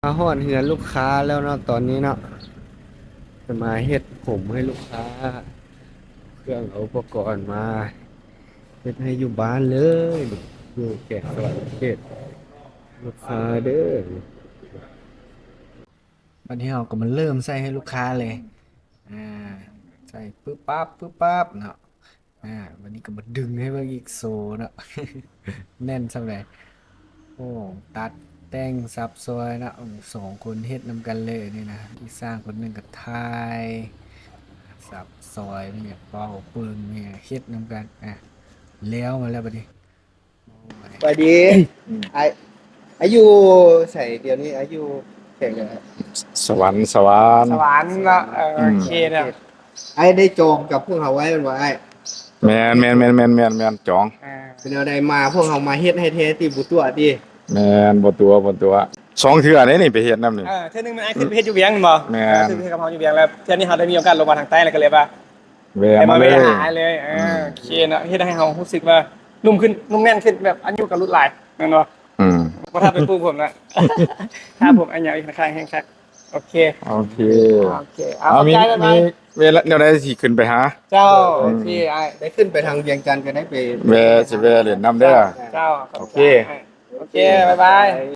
ມາຮອດເຮືອນລູກຄ້າແລ້ວເນາະ ຕອນນີ້ເນາະ ຈະມາເຮັດຜົມໃຫ້ລູກຄ້າ ເຄື່ອງເອົາອຸປະກອນມາເຮັດໃຫ້ຢູ່ບ້ານເລີຍ ຢູ່ແຂວງສະຫວັນນະເຂດ ລູກຄ້າເດີ. ບັດນີ້ເຮົາກໍມາເລີ່ມໃສ່ໃຫ້ລູກຄ້າເລີຍ ອ່າ ໃສ່ປຶບປັບ ປຶບປັບເນາະ. ອ່າ ບັດນີ້ກໍມາດຶງໃຫ້ເບິ່ງອີກ ໂຊເນາະ ແໜ້ນສ່ຳໃດ. ໂອ້ ຕັດແຕ່ງສັບຊອຍເນາະ ສອງຄົນເຮັດນຳກັນເລີຍນີ້ນະ. ອີກຊ່າງຄົນໜຶ່ງກໍຖ່າຍ ສັບຊອຍ ແມ່ນຫຍັງ ເປົ່າປຶງ ແມ່ນຫຍັງ ເຮັດນຳກັນ. ອ່າ ແລ້ວມາແລ້ວບັດນີ້. ສະບາຍດີ ອາ ອາຍຸໃສດຽວນີ້ ອາຍຸແຂວງຫຍັງ? ສະຫວັນ ສະຫວັນ ສະຫວັນເນາະ. ເອີ ອືມ ໂອເຄເນາະ. ອ້າຍໄດ້ຈອງກັບພວກເຮົາໄວ້ແມ່ນບໍ່ອ້າຍ? ແມ່ນໆໆໆໆ ຈອງ. ອ່າ ເປັນແນວໃດມາ ພວກເຮົາມາເຮັດໃຫ້ແທ້ຕິ ບໍ່ຕົວະຕິ? ແມ່ນ ບໍ່ຕົວະ ບໍ່ຕົວະ ສອງເທື່ອເດ້ນີ້ໄປເຮັດນຳນີ້. ເອີ ເທື່ອໜຶ່ງແມ່ນອ້າຍຂຶ້ນໄປເຮັດຢູ່ວຽງແມ່ນບໍ່? ແມ່ນ ເອີ ຂຶ້ນໄປເຮັດກັບເຮົາຢູ່ວຽງ ແລ້ວເທື່ອນີ້ເຮົາໄດ້ມີໂອກາດລົງມາທາງໃຕ້ ແລ້ວກໍເລີຍວ່າ ແວະມາເລີຍ ແວະມາຫາອ້າຍເລີຍ. ເອີ ອືມ ໂອເຄເນາະ ເຮັດໃຫ້ເຮົາຮູ້ສຶກວ່ານຸ່ມຂຶ້ນ ນຸ່ມແໜ້ນຂຶ້ນ ແບບອາຍຸກໍຫຼຸດຫຼາຍແມ່ນບໍ່? ອືມ ບໍ່ທັນໄປປູກຜົມລະ ຖ້າຜົມອາຍຸຂ້າງແຮງຄັກ. ໂອເຄ ໂອເຄ ໂອເຄ ເອົາ ເອົາ ຂອບໃຈ ມີ ບາຍບາຍ ມີເວລາແນວໃດຊິຂຶ້ນໄປຫາ. ເຈົ້າ ອືມ ໂອເຄອ້າຍ ໄດ້ຂຶ້ນໄປທາງວຽງຈັນກໍໄດ້ໄປ ແວະ ຊິແວະຫຼິ້ນນຳເດີ. ເຈົ້າ ຂອບໃຈ ໂອເຄ ໂອເຄ ບາຍບາຍ.